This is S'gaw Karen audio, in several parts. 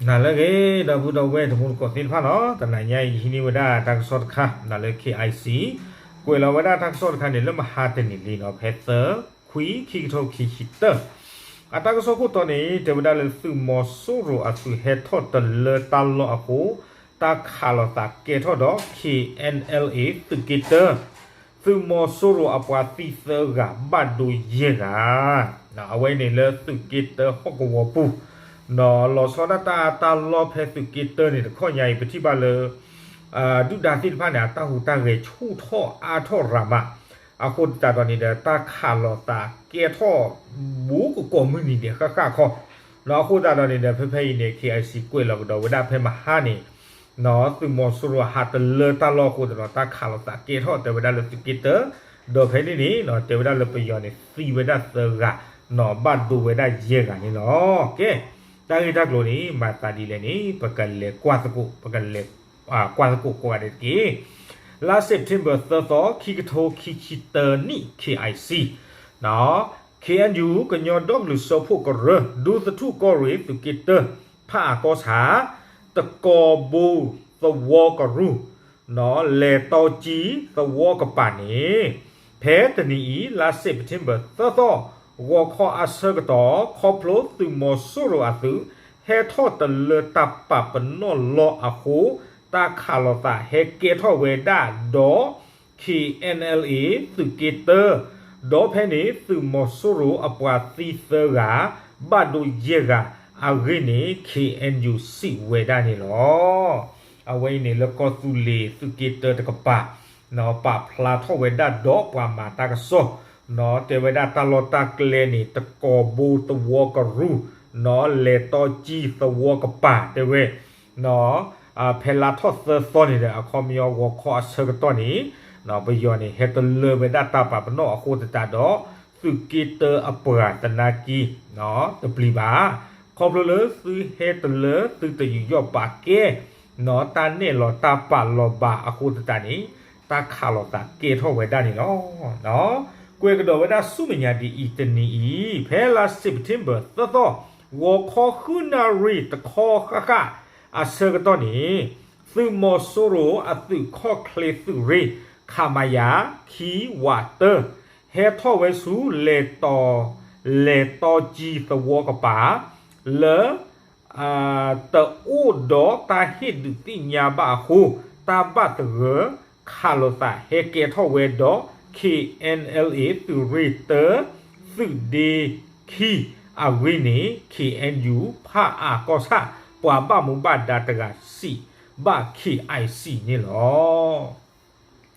နၤလၢအဂ့ၤ ဒီပုၢ်ဒီဝဲၢ်တံၤသကိးသ့ၣ်တဖၣ်နီၤ, တနၤညါအံၤ ယဟံးန့ၢ်ဝဲဒၣ်တၢ်ကစီၣ်တခါ နၤလၢ KIC ကွဲးလီၤဝဲဒၣ်တၢ်ကစီၣ်တခါန့ၣ် လၢမဟါတနံၤလံနီၤ ဖဲသၢခွံ ခံကထိခံဆံတၢ အတၢ်ကစီၣ်ခိၣ်တီန့ၣ် တဲဝဲဒၣ်လၢသုးမီၤစိရိၤအသုးဟဲထီၣ်တလၢတၢ်လီၢ်အဃိ တၢ်ခးလိာ်သးကဲထီၣ်ဒီး KNLA သုးက့တၢ သုးမီၤစိရိၤအပှၤသံသၢဂၤ ဘၣ်ဒိယဲၢ်ဂၤ, အဝဲန့ၣ်လၢသုးက့တၢဟီၣ်ကဝီၤပူၤ, လီၤဆီဒၣ်တၢ်အါတၢ်လီၢ်ဖဲသုးက့တၢန့ၣ် တခီညါအံၤ ပထံၣ်ဘၣ်လၢ ဒုၣ်ဒါသ့ၣ်တဖၣ်န့ၣ် အတၢ်ဟူးတၢ်ဂဲၤဆူၣ်ထီၣ်အါထီၣ်ရၤမး, အဃိသတးဒီးန့ၣ်ဒီး တၢ်ခးလိာ်သးကဲထီၣ် ဘူးကကိးမုၢ်နံၤဒဲးဃၣ်ဃၣ်ခီ, အဃိသတးဒီးန့ၣ်ဒီး ဖဲဖဲအံၤန့ၣ် KIC ကွဲးလီၤကဒီးဝဲဒၣ်ဖဲမဟါန့ၣ် သုးမီၤစိရိၤဟးတလၢတၢ်လီၢ်အဃိသတးဒီး တၢ်ခးလိာ်သးကဲထီၣ်တဲဝဲဒၣ်လၢသုးက့တၢ, ဒီးဖဲန့ၣ်န့ၣ် တဲဝဲဒၣ်လၢပယီၤန့ၣ် သံဝဲဒၣ်သၢဂၤ, ဘၣ်ဒိဝဲဒၣ်ယဲၢ်ဂၤန့ၣ်လီၤ. ကဲ, တၢ်ဂ့ၢ်တၢ်ကျိၤန့ၣ် မၤသးဒ်လဲၣ်န့ၣ် ပကလဲၤကွၢ်သကိး, ပကလဲၤကွၢ်သကိးကိးဂၤဒဲးတက့ၢ်. လါ September သၢသီ ခံကထိခံဆံတၢနံၣ် KIC, KNU ကညီဒီကလုာ်စၢဖှိၣ်ကရၢ ဒူသထူၣ်ကီၢ်ရ့ၣ်သုးက့တၢ ဖးအၣ်ကီၢ်ဆၣ် တကီၢ်ဘိသဝီကရူၢ် လဲၤတီကံသဝီကပၤန့ၣ် ဖဲတနံၤအံၤ လါ September သၢသီ ဂီၤခီအဆၢကတီၢ် ခီဖျိသုးမီၤစိရိၤအသုး ဟဲထီၣ်တလၢတၢ်ပာ်ပနီၣ်လီၢ်အဃိ တၢ်ခးလိာ်သးဟဲကဲထီၣ်ဝဲဒၣ်ဒီး KNLA သုးက့တၢ, ဒီးဖဲန့ၣ် သုးမီၤစိရိၤအပှၤသံသၢဂၤ, ဘၣ်ဒိယဲၢ်ဂၤအဂ့ၢ်န့ၣ် KNU စံးဝဲဒၣ်န့ၣ်လီၤ. အဝဲအံၤန့ၣ် လၢကီၢ်သူလ့ၤသုးက့တၢတကပၤ ပာ်ဖျါထီၣ်ဝဲဒၣ်ဒီးပှၤမၤတၢ်ကစီၣ်, တဲဝဲဒၣ်တၢ်လီၢ်တၢ်ကျဲန့ၣ် တကီၢ်ဘိသဝီကရူၢ်, လဲၤတီကံသဝီကပၤ တဲဝဲ ဖဲလါထီၣ်သၢသီန့ၣ်ဒီး အခီပညီဂီၤခီအဆၢကတီၢ်န့ၣ် ပယီၤန့ၣ် ဟဲတလၢဝဲဒၣ်တၢ်ပာ်ပနီၣ်အဃိသတးဒီး သုးက့တၢအပှၤသနာ်က့ တပျံၤဘၣ်. ခီဖျိလၢသုဟဲတလၢသုတယူးယီၣ်ပာ်ကဲ တၢ်နဲၣ်လီၤတၢ်ပာ်လီၤဘၣ်အဃိသတးန့ၣ် တၢ်ခးလိာ်သးကဲထီၣ်ဝဲဒၣ်န့ၣ်လီၤ. ကွဲးကဒီးဝဲဒၣ်ဆူမဲာ်ညါဒ်အံၤ တနံၤအံၤ ဖဲလါ September သၢသီ ဂီၤခီဃုနၣ်ရံၣ်တခီဃၣ်ဃၣ်အဆၢကတီၢ်န့ၣ် သုးမီၤစိရိၤအသုးခီၣ်ချ့သုးရ့ၣ် ခမရ ခံဝးတၢ ဟဲထီၣ်ဝဲဆူ လဲၤတီကံသဝီကပၤ လၢ တအိၣ်ဒီးတၢ်ဟ့ၣ်ဒုးသ့ၣ်ညါဘၣ်အဃိ တၢ်ဘၣ်သဂၢၢ်ခးလိာ်သးဟဲကဲထီၣ်ဝဲဒီး KNLA သုးရ့ၣ်တၢ သုးဒ့ခံအဂ့ၢ်န့ၣ် KNU ဖးအၣ်ကီၢ်ဆၣ် ပှၤဘၣ်မူဘၣ်ဒါတဂၤစံးဘၣ် KIC န့ၣ်လီၤ.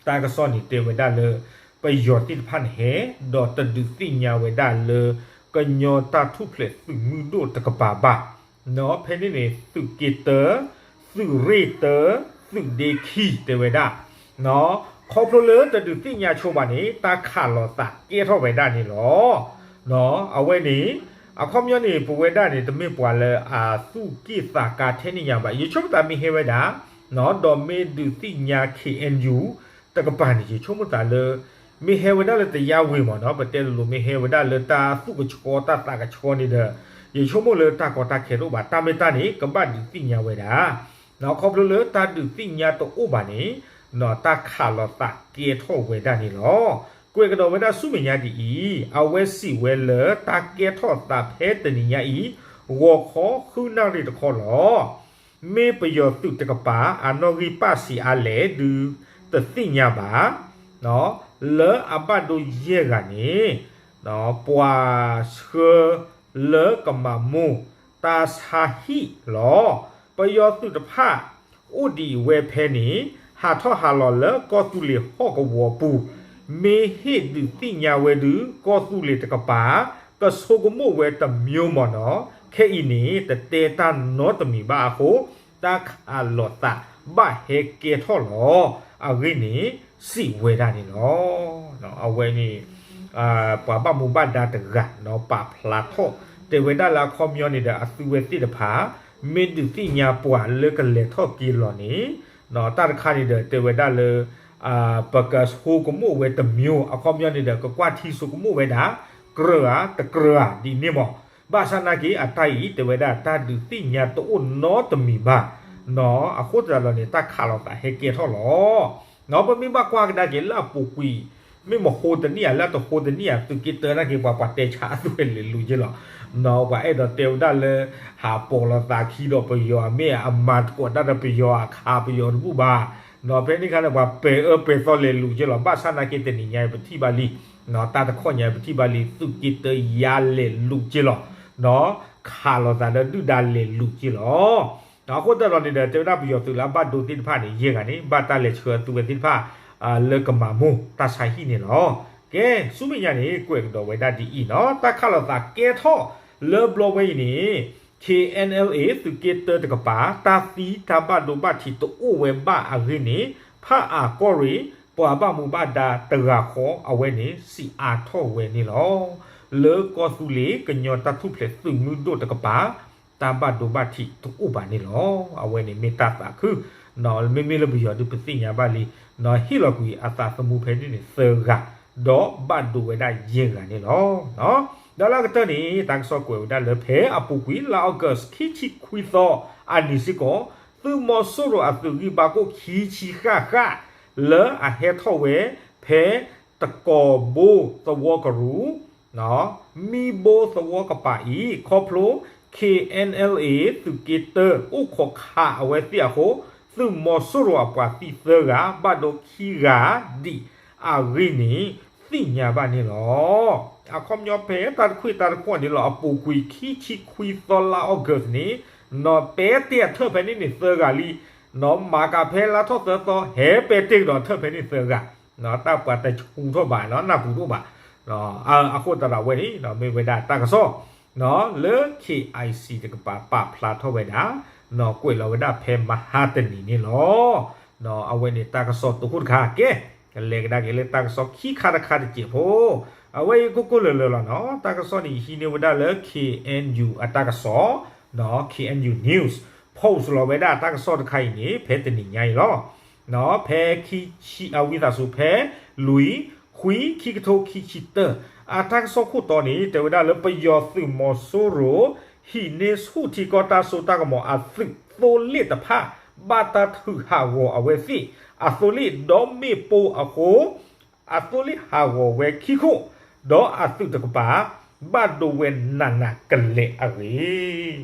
တၢ်ကစီၣ်န့ၣ်တဲဝဲဒၣ်လၢ ပယီၤသ့ၣ်တဖၣ်န့ၣ်ဟဲ ဒီးတဒုးသ့ၣ်ညါဝဲဒၣ်လၢ ကညီတၢ်ထူၣ်ဖျဲးသုးမုၢ်ဒိၣ်တကပၤဘၣ်. ဖဲန့ၣ်န့ၣ် သုးက့တၢ, သုးရ့ၣ်တၢ, သုးဒ့ခံတဲဝဲဒၣ် ခီဖျိလၢတဒုးသ့ၣ်ညါဆိဘၣ်န့ၣ် တၢ်ခးလိာ်သးကဲထီၣ်ဝဲဒၣ်န့ၣ်လီၤ. အဝဲန့ၣ် အခီပညီန့ၣ် ပဝဲဒၣ်န့ၣ် တမ့ၢ်ပှၤလၢအသူၣ်က့ၣ်သးကါထဲန့ၣ်ညါဘၣ်. ယဆိကမိၣ်သးမ့ၢ်ဟဲဝဲဒၣ် ဒီးမ့ၢ်ဒုးသ့ၣ်ညါ KNU တကပၤန့ၣ် ယဆိကမိၣ်သးလၢ မ့ၢ်ဟဲဝဲဒၣ်လၢတယါဝ့ၤမ့ၢ်နီၤ ပတဲလိၤလိၤ မ့ၢ်ဟဲဝဲဒၣ်လၢတၢ်သူၣ်ကဆှီတၢ်သးကဆှီန့ၣ်ဒီး ယဆိကမိၣ်လၢတၢ်ကီတၢ်ခဲတအိၣ်ဘၣ် တၢ်မ့ၢ်တၢ်န့ၣ် ကဘၣ်ဒုးသ့ၣ်ညါဝဲဒၣ် ခီဖျိလၢတၢ်ဒုးသ့ၣ်ညါတအိၣ်ဘၣ်န့ၣ် တၢ်ခးလိာ်သးကဲထီၣ်ဝဲဒၣ်န့ၣ်လီၤ. ကွဲးကဒီးဝဲဒၣ်ဆူမဲာ်ညါဒ်အံၤ အဝဲစံးဝဲလၢတၢ်ကဲထီၣ်သးဖဲတနံၤညါအံၤ ဂီၤခီဃုနၣ်ရံၣ်တခီလီၤ. မ့ၢ်ပယီၤသုးတကပၤ အနီၣ်ဂံၢ်ပၣ်ဆံးအါလဲၣ်ဒုးတသ့ၣ်ညါဘၣ်. လၢအဘၣ်ဒိယဲၢ်ဂၤန့ၣ် ပှၤဆှၢလၢကမၤမိၢ်တၢ်ဆါဟံၣ်လီၤ. ပယီၤသုးတဖၣ် အိၣ်ဒံးဝဲဖဲန့ၣ် ဟးထီၣ်ဟးလီၤလၢကီၢ်သူလ့ၤဟီၣ်ကဝီၤပူၤ မ့ၢ်ဟ့ၣ်ဒုးသ့ၣ်ညါဝဲဒုး ကီၢ်သူလ့ၤတကပၤ ကဆိကမိၣ်ဝဲတမျိုးမ့ၢ်နီၤ ခဲအံၤန့ၣ် တတဲတၢ်နီတမံၤဘၣ်အဃိ တၢ်ခးလိာ်သးဘၣ်ဟဲကဲထီၣ်လီၤ. အဂ့ၢ်န့ၣ် စံးဝဲဒၣ်န့ၣ်လီၤ. အဝဲန့ၣ် ပှၤဘၣ်မူဘၣ်ဒါတဂၤ ပာ်ဖျါထီၣ် တဲဝဲဒၣ်လၢအခီပညီန့ၣ်ဒီး အသုဝဲသ့ၣ်တဖၣ် မ့ၢ်ဒုးသ့ၣ်ညါပှၤလၢကလဲၤထီၣ်က့ၤလီၤန့ၣ် တၢ်တခါန့ၣ်ဒီး တဲဝဲဒၣ်လၢ ပကဆိကမိၣ်ဝဲတမျိုး အခီပညီန့ၣ်ဒီး ကကွၢ်ထံဆိကမိၣ်ဝဲဒၣ် ကြၢးဧါ တကြၢးဧါ ဒ်န့ၣ်မ့ၢ် ဘၣ်ဆၣ်နာ်က့အတၢ်အံၤ တဲဝဲဒၣ်တၢ်ဒုးသ့ၣ်ညါတအိၣ်နီတမံၤဘၣ်, အဃိသတးဒီးန့ၣ် တၢ်ခးလိာ်သးဟဲကဲထီၣ်လီၤ. ပမ့ၢ်ဘၣ်ကွၢ်ကဒါက့ၤလၢအပူၤကွံာ် မ့ၢ်မဟိတနံၣ်ဧါ လၢအတဟိတနံၣ်ဧါ သုးက့တၢနာ်က့ ပှၤပှၤတဲဆါအသုဝဲလဲၤလူၤက့လီၤ. ပှၤအဲၣ်ဒိးတဲဝဲဒၣ်လၢ ဟးပိာ်လိာ်သးခံဒီးပယီၤ မ့ၢ်အမၤသကိးတၢ်ဒီးပယီၤအခးပယီၤတဘူၣ်ဘၣ်. ဖဲန့ၣ်အခါန့ၣ် ပှၤပဲာ်အၢပဲာ်သီလဲၤလူၤက့လီၤ. ဘၣ်ဆၣ်နာ်က့တနံၤညါအံၤ ပထံၣ်ဘၣ်လံ, တၢ်တခီညါအံၤ ပထံၣ်ဘၣ်လံ သုးက့တၢယါလဲၤလူၤက့လီၤ. ခးလိာ်သးဒီးဒုၣ်ဒါလဲၤလူၤက့လီၤ. အဃိသတးဒီးန့ၣ်ဒီး တဲဝဲဒၣ်ပယီၤသုးလၢအဘၣ်ဒိသ့ၣ်တဖၣ်န့ၣ် ယဲၢ်ဂၤန့ၣ် ဘၣ်တၢ်လဲၤဆှၢသုဝဲသ့ၣ်တဖၣ် လၢကမၤမိၢ်တၢ်ဆါဟံၣ်န့ၣ်လီၤ. ကဲ ဆူမဲာ်ညါန့ၣ် ကွဲးကဒီးဝဲဒၣ်ဒ်အံၤနီၤ, တၢ်ခးလိာ်သးကဲထီၣ်လၢဘျီဝဲအံၤန့ၣ် ခ့ၣ်အဲၣ်အဲၣ်လ်အ့ သုးက့တၢတကပၤ တၢ်သံတၢ်ဘၣ်ဒိဘၣ်ထံးတအိၣ်ဝဲဘၣ်အဂ့ၢ်န့ၣ် ဖးအၣ်ကီၢ်ရ့ၣ် ပှၤဘၣ်မူဘၣ်ဒါတဂၤဃီအဝဲန့ၣ် စံးအါထီၣ်ဝဲန့ၣ်လီၤ. လၢကီၢ်သူလ့ၤကညီတၢ်ထူၣ်ဖျဲးသုးမုၢ်ဒိၣ်တကပၤ တၢ်ဘၣ်ဒိဘၣ်ထံးတအိၣ်ဘၣ်န့ၣ်လီၤ. အဝဲန့ၣ်မ့ၢ်တၢ်သးခု, မ့မ့ၢ်လၢပယီၤဒုးပသ့ၣ်ညါဘၣ်လံ, ဟ့ၣ်လီၤကွံာ်အသးသမူဖဲန့ၣ်န့ၣ်သၢဂၤ, ဒီးဘၣ်ဒိဝဲဒၣ်ယဲၢ်ဂၤန့ၣ်လီၤ. ဒီးလၢအကတၢၢ်န့ၣ် တၢ်ကစီၣ်ကွဲးဝဲဒၣ်လၢဖဲအပူၤကွံာ် လါအီကူး ခံဆံခွံသီအနံၤစ့ၢ်ကီး သုးမီၤစိရိၤအသုးဂံၢ်ဘါခိၣ်ခံဆံဃၣ်ဃၣ် လၢအဟဲထီၣ်ဝဲ ဖဲတကီၢ်ဘိသဝီကရူၢ် မံဘိသဝီကပၤအံၤ ခီဖျိ ခ့ၣ်အဲၣ်အဲၣ်လ်အ့ သုးက့တၢ အိၣ်ခိးခးအဝဲသ့ၣ်အဃိ သုးမီၤစိရိၤအပှၤသံသၢဂၤ ဘၣ်ဒိခံဂၤဒံးအဂ့ၢ်န့ၣ် သ့ၣ်ညါဘၣ်န့ၣ်လီၤ. အခီပညီဖဲတၢ်တခွံၣ်တၢ်တခွီၣ်န့ၣ်လီၤ. အပူၤကွံာ်ခံဆံခွံသီလါအီကူးန့ၣ် နီၢ်ပဲာ်တ့ၢ်အထၢၣ်ဖဲန့ၣ်န့ၣ်သၢဂၤလံ, နီၢ်မၤကၤဖဲလါထီၣ်သၢသီ ဟဲပဲာ်တ့ၢ်ကဒီးထၢၣ်ဖဲန့ၣ်သၢဂၤ, တၢ်ပှၤတဆူထီၣ်ဘၣ်နီၢ် နၢ်ပူၤတအိၣ်ဘၣ်. အဃိသတးဒီးအဝဲန့ၣ် မ့ၢ်ဝဲဒၣ်တၢ်ကစီၣ် လၢ ခ့ၣ်အံၣ်စံၣ် တကပၤပာ်ဖျါထီၣ်ဝဲဒၣ်, နီၢ်ကွဲးလီၤဝဲဒၣ်ဖဲမဟါတနံၤန့ၣ်လီၤ. အဝဲန့ၣ်တၢ်ကစီၣ်တဟူးတခါ ကဲ ကလဲၤကဒါက့ၤလၢတၢ်ကစီၣ်ခံခါတခါတစဲးဖိ, အဝဲအံၤကိၢ်ကိၢ်လၢၤလၢၤလီၤနီၢ်. တၢ်ကစီၣ်န့ၣ် ယဟံးန့ၢ်ဝဲဒၣ်လၢ ခ့ၣ်အဲၣ်ယူၣ် အတၢ်ကစီၣ်, ခ့ၣ်အဲၣ်ယူၣ် news post လီၤဝဲဒၣ်တၢ်ကစီၣ်တခါအံၤန့ၣ် ဖဲတနံၤညါအံၤလီၤ. ဖဲခံဆံ အဝံသးစူၤ ဖဲလွံၢ် ခွံ ခံကထိခံဆံတၢ အတၢ်ကစီၣ်ခိၣ်တီန့ၣ် တဲဝဲဒၣ်လၢပယီၤသုးမီၤစိရိၤ ဟံးန့ၢ်ဆူၣ်ထံကီၢ်တၢ်စိတၢ်ကမီၤအသုးသိလ့ၣ်တဖၣ် ဘၣ်တၢ်ထုးဟးဂီၤအဝဲသ့ၣ်အသိလ့ၣ်ဒီးမ့ၣ်ပိၢ်အဃိ အသိလ့ၣ်ဟးဂီၤဝဲခံခိၣ်, ဒီးအသုးတကပၤ ဘၣ်ဒိဝဲနးနးကလဲာ်အဂ့ၢ်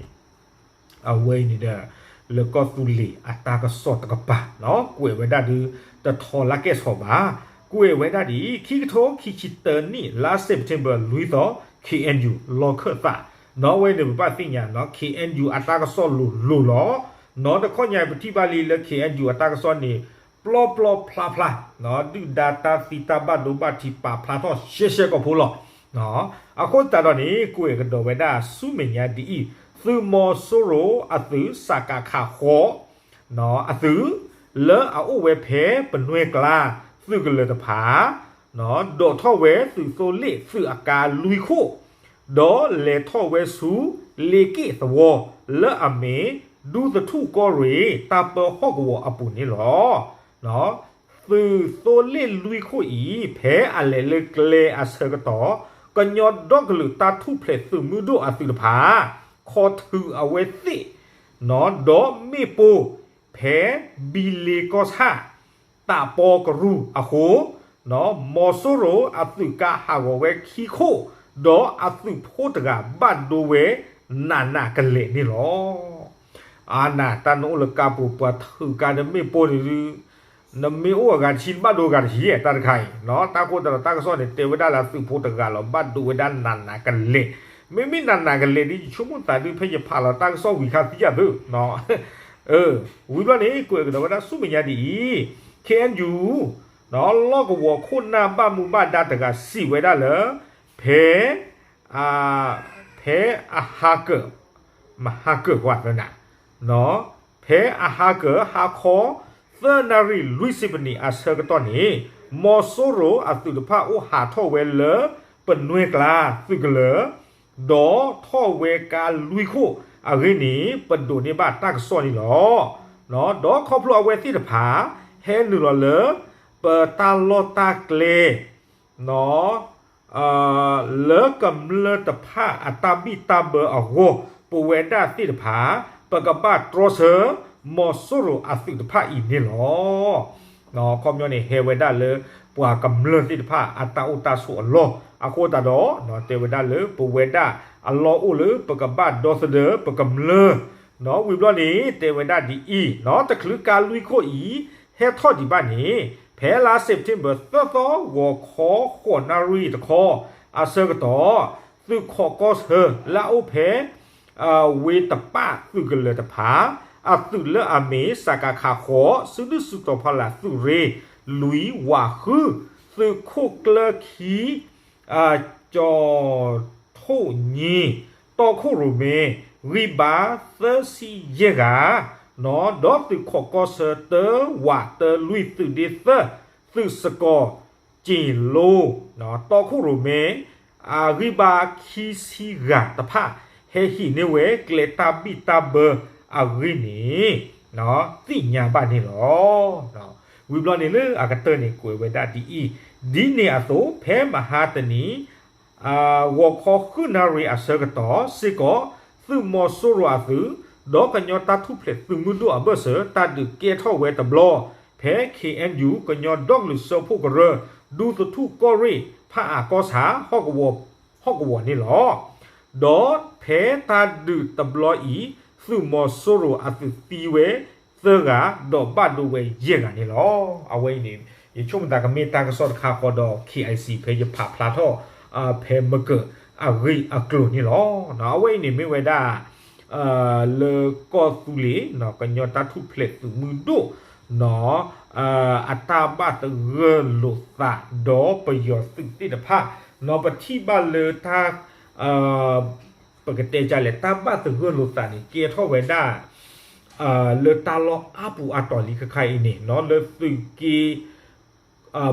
အဝဲအံၤန့ၣ်ဒီး လၢကီၢ်သူလ့ၤအတၢ်ကစီၣ်တကပၤနီၢ် ကွဲးဝဲဒၣ်ဒုး တထီလၢကဲၣ်ဆိးဘၣ်, ကွဲးဝဲဒၣ်ဒ် ခံကထိခံဆံတၢနံၣ် လါ September လွံၢ်သီ ခ့ၣ်အဲၣ်ယူၣ် လီၢ်ခၢၣ်သး, နီၢ်ဝဲန့ၣ် ပဘၣ်သ့ၣ်ညါနီၢ် ခ့ၣ်အဲၣ်ယူၣ် အတၢ်ကစီၣ်လိၤလိၤလီၤ. နီၢ်တခီညါပထံၣ်ဘၣ်လံလၢ ခ့ၣ်အဲၣ်ယူၣ် အတၢ်ကစီၣ်န့ၣ် ပျီပျီဖျါဖျါ, ဒုၣ်ဒါတၢ်သံတၢ်ဘၣ်ဒိဘၣ်ထံးပာ်ဖျါထီၣ်ရှဲရှဲကိာ်ဖိလီၤ. အဃိသတးဒီးန့ၣ် ကွဲးကဒီးဝဲဒၣ်ဆူမဲာ်ညါဒ်အံၤ, သုးမီၤစိရိၤအသုး စကခ ဃိး အသုး လၢအအိၣ်ဝဲဖဲပနွဲၢ်ကျါ သုးကလၢၤတဖၣ် ဒိးထီၣ်ဝဲသုးသိလ့ၣ်သုးအကါလွံၢ်ခိၣ်, ဒီးလဲၤထီၣ်ဝဲဆူ လ့က့ၣ်သဝီ လၢအမ့ၢ် ဒူသထူၣ်ကီၢ်ရ့ၣ် တၢ်ပၢဟီၣ်ကဝီၤအပူၤန့ၣ်လီၤ. သုးသိလ့ၣ်လွံၢ်ခိၣ်အံၤ ဖဲအလဲၤလၢကျဲအဆၢကတီၢ် ကညီဒီကလုာ်တၢ်ထူၣ်ဖျဲးသုးမုၢ်ဒိၣ်အသုးတဖၣ် ခီၣ်ထုးအဝဲသ့ၣ် ဒီးမ့ၣ်ပိၢ်ဖဲဘံလ့ကီၢ်ဆၣ် တၢ်ပီကရူၢ်အဃိ မီၤစိရိၤအသုးကါဟးဂီၤဝဲခံခိၣ်, ဒီးအသုးဖိတဂၤဘၣ်ဒိဝဲနးနးကလဲာ်န့ၣ်လီၤ. အနၢ် တၢ်နအိၣ်လၢကါပူၤ ပှၤထုးကါဒီးမ့ၣ်ပိၢ်န့ၣ်ဒုး နမ့ၢ်အိၣ်အဂၤတဆံ နဘၣ်ဒိအဂၤတဆံ တၢ်တခါအံၤ, တၢ်ဃိသတးဒီးတၢ်ကစီၣ်န့ၣ် တဲဝဲဒၣ်လၢအသုးဖိတဂၤလီၤ ဘၣ်ဒိဝဲဒၣ်နးနးကလဲာ်, မ့မ့ၢ်နးနးကလဲာ်ဒ်ယဆိကမိၣ်သးဒုး ဖဲယဖးလီၤတၢ်ကစီၣ်ဝံၤခါသံယၤသုး ဝံၤဘျီန့ၣ် ကွဲးကဒီးဝဲဒၣ်ဆူမဲာ်ညါဒ်အံၤ, ခ့ၣ်အဲၣ်ယူၣ် လီၢ်ကဝီၤခိၣ်နၢ်ဘၣ်မူဘၣ်ဒါတဂၤစံးဝဲဒၣ်လၢ ဖဲ ဖဲအဟါကၢၢ် မဟါကၢၢ်ကွၢ်သနၤ ဖဲအဟါကၢၢ်ဟါခီ သၢနၣ်ရံၣ်လွံၢ်ဆံပနံးအဆၢကတီၢ်န့ၣ် မီၤစိရိၤအသုးတဖၣ်အိၣ်ဟးထီၣ်ဝဲလၢ ပနွဲၢ်ကျါသုးကလၢၤ ဒီးထီၣ်ဝဲကါလွံၢ်ခိၣ်အဂ့ၢ်န့ၣ် ပဒိးန့ၢ်ဘၣ်တၢ်ကစီၣ်န့ၣ်လီၤ. ဒီးခီဖျိအဝဲသ့ၣ်တဖၣ် ဟဲနုာ်လီၤလၢ ပတၢ်လီၢ်တၢ်ကျဲ နီၢ် လၢကမျၢၢ်တဖၣ်အတၢ်ဘံၣ်တၢ်ဘၢအဂီၢ် ပဝဲဒၣ်သ့ၣ်တဖၣ် ပကဘၣ်တြီဆၢ မီၤစိရိၤအသုးတဖၣ်အံၤန့ၣ်လီၤ. ခီပညီန့ၣ် ဟဲဝဲဒၣ်လၢ ပှၤကမျၢၢ်သ့ၣ်တဖၣ်အတၢ်အိၣ်တၢ်ဆိးအလီၢ် အဃိသတးဒီး တဲဝဲဒၣ်လၢပဝဲဒၣ်အလီၢ်အိၣ်လၢ ပကဘၣ်ဒီသဒၢပကမျၢၢ် ဝံၤဘျီန့ၣ် တဲဝဲဒၣ်ဒ်အံၤ တချုးကါလွံၢ်ခိၣ်အံၤ ဟဲထီၣ်ဒံးဘၣ်န့ၣ် ဖဲလါ September သၢသီ ဂီၤခီဃိးနၣ်ရံၣ်တခီ အဆၢကတီၢ် သုးခိးကီၢ်ဆၢလၢအအိၣ်ဖဲ ဝ့ၢ်တပၣ်သုးကလၢၤတဖၣ် အသုးလၢအမ့ၢ် စကခ ဃိး စုဒုၣ်စုတီၤဖီလာ်သုးရ့ၣ် လွံၢ် ဝးဃု သုးခိၣ်ကျၢၢ်ခံ ကၠီၤထိၣ်ညံ တီခိၣ်ရိၣ်မဲ ဂံၢ်ဘါသၢဆံယဲၢ်ဂၤ ဒီးသုးခိးကီၢ်ဆၢတၢ ဝးတၢ လွံၢ် သုးဒ့သၢ သုးစကီၤ ကၠ့ၣ်လိ တီခိၣ်ရိၣ်မဲ အဂံၢ်ဘါခံဆံဂၤတဖၣ် ဟဲဟံးန့ၢ်ဝဲကျဲတၢ်ဘံၣ်တၢ်ဘၢအဂ့ၢ်န့ၣ် သ့ၣ်ညါဘၣ်န့ၣ်လီၤ. ဝံၤဘျီန့ၣ်လၢအကတၢၢ်န့ၣ် ကွဲးဝဲဒၣ်ဒ်အံၤ, ဒ်န့ၣ်အသိး ဖဲမဟါတနံၤ ဂီၤခီဃုနၣ်ရံၣ်အဆၢကတီၢ်စ့ၢ်ကီး သုးမီၤစိရိၤအသုး ဒီးကညီတၢ်ထူၣ်ဖျဲးသုးမုၢ်ဒိၣ်အဘၢၣ်စၢၤ တၢ်ဒုးကဲထီၣ်ဝဲတဘျီ ဖဲ ခ့ၣ်အဲၣ်ယူၣ် ကညီဒီကလုာ်စၢဖှိၣ်ကရၢ ဒူသထူၣ်ကီၢ်ရ့ၣ် ဖးအးကီၢ်ဆၣ် ဟီၣ်ကဝီၤန့ၣ်လီၤ. ဒီးဖဲတၢ်ဒုးတဘျီအံၤ သုးမီၤစိရိၤအသုးသံဝဲသၢဂၤ ဒီးဘၣ်ဒိဝဲယဲၢ်ဂၤန့ၣ်လီၤ. အဝဲအံၤန့ၣ် ယဆိကမိၣ်သးကမ့ၢ်တၢ်ကစီၣ်တခါဃီဒီး ခ့ၣ်အဲၣ်စံၣ် ဖဲယဖးဖျါထီၣ် ဖဲမကၢၢ်အဂ့ၢ်အကျိၤန့ၣ်လီၤ. အဝဲအံၤန့ၣ်မ့ၢ်ဝဲဒၣ် လၢကီၢ်သူလ့ၤ ကညီတၢ်ထူၣ်ဖျဲးသုးမုၢ်ဒိၣ် အတၢ်ဘၣ်သဂၢၢ်လိာ်သး ဒီးပယီၤသုးသ့ၣ်တဖၣ် ပထံၣ်ဘၣ်လၢတၢ် ပကတဲဒ်လဲၣ် တၢ်ဘၣ်သဂၢၢ်လိာ်သးန့ၣ် ကဲထီၣ်ဝဲဒၣ် လၢတၢ်လီၢ်အါပူၤအါတီၤလံခဲခါအံၤန့ၣ် လၢသုးက့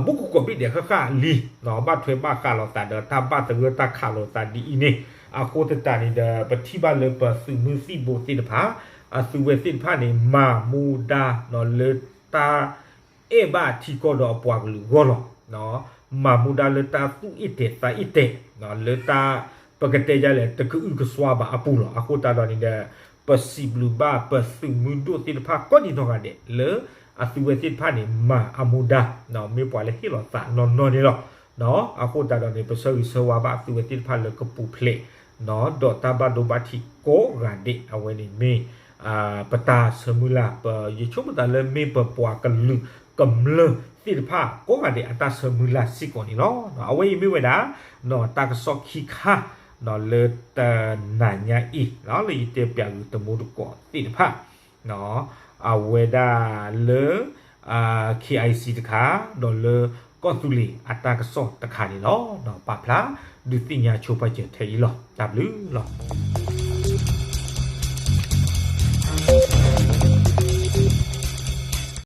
ဘူးကကိးဘ့ၣ်ဒဲးဃၣ်ဃၣ်လံ ဘၣ်ထွဲဘၣ်ဃးလိာ်သးဒီးတၢ်ဘၣ်သဂၢၢ်တၢ်ခးလိာ်သးဒ်အံၤန့ၣ် အဃိသတးန့ၣ်ဒီး ပထံၣ်ဘၣ်လၢပသုးမုၢ်သံၣ်ဘိသ့ၣ်တဖၣ် အသုဝဲသ့ၣ်တဖၣ်န့ၣ် မၤမူဒါလၢတၢ် အဲၣ်ဘၣ်ထံကီၢ်ဒီးအပှၤကလုာ်အဂီၢ်လီၤ. မၤမူဒါလၢတၢ်သူၣ်အ့ၣ်တဲာ်သးအ့ၣ်တဲာ် လၢတၢ် ပကတဲဒ်လဲၣ် တကအုကစွါဘၣ်အပူၤလီၤ. အဃိသတးဒီးန့ၣ်ဒီး ပစံးဘျုးဘၣ်ပသုးမုၢ်ဒိၣ်သ့ၣ်တဖၣ်ကိးဒံးနီၢ်ဂၤဒဲး လၢအသုဝဲသ့ၣ်တဖၣ်န့ၣ် မၤအမူဒါ မ့ၢ်ပှၤလၢဟ့ၣ်လီၤသးနီၢ်နီၢ်န့ၣ်လီၤ. အဃိသတးဒီးန့ၣ် ပဆၢဂ့ၤဆၢဝါဘၣ်အသုဝဲသ့ၣ်တဖၣ်လၢကပူၤဖျဲး ဒီးတၢ်ဘၣ်ဒိဘၣ်ထံးကိးဂၤဒဲး အဝဲန့ၣ်မ့ၢ် ပတၢ်ဆၢမုၢ်လၢ် ပယဆိကမိၣ်သးလၢမ့ၢ်ပပှၤကလုာ်ကမျၢၢ်သ့ၣ်တဖၣ်ကိးဂၤဒဲးအတၢ်ဆၢမုၢ်လၢ်စ့ၢ်ကီးန့ၣ်လီၤ. အဝဲအံၤမ့ၢ်ဝဲဒၣ် တၢ်ကစီၣ်ခံခါ လၢတနၤညါအံၤ လၢယတဲပၠးဂုာ်တမူတကိးသ့ၣ်တဖၣ် အဝဲဒၣ်လၢ ခ့ၣ်အဲၣ်စံၣ် တခါ ဒီးလၢကီၢ်သူလ့ၤအတၢ်ကစီၣ်တခါန့ၣ်လီၤ. ပာ်ဖျါဒုးသ့ၣ်ညါဆိပာ်စၢၤထဲအံၤလီၤ. တၢ်ဘျုးလီၤ.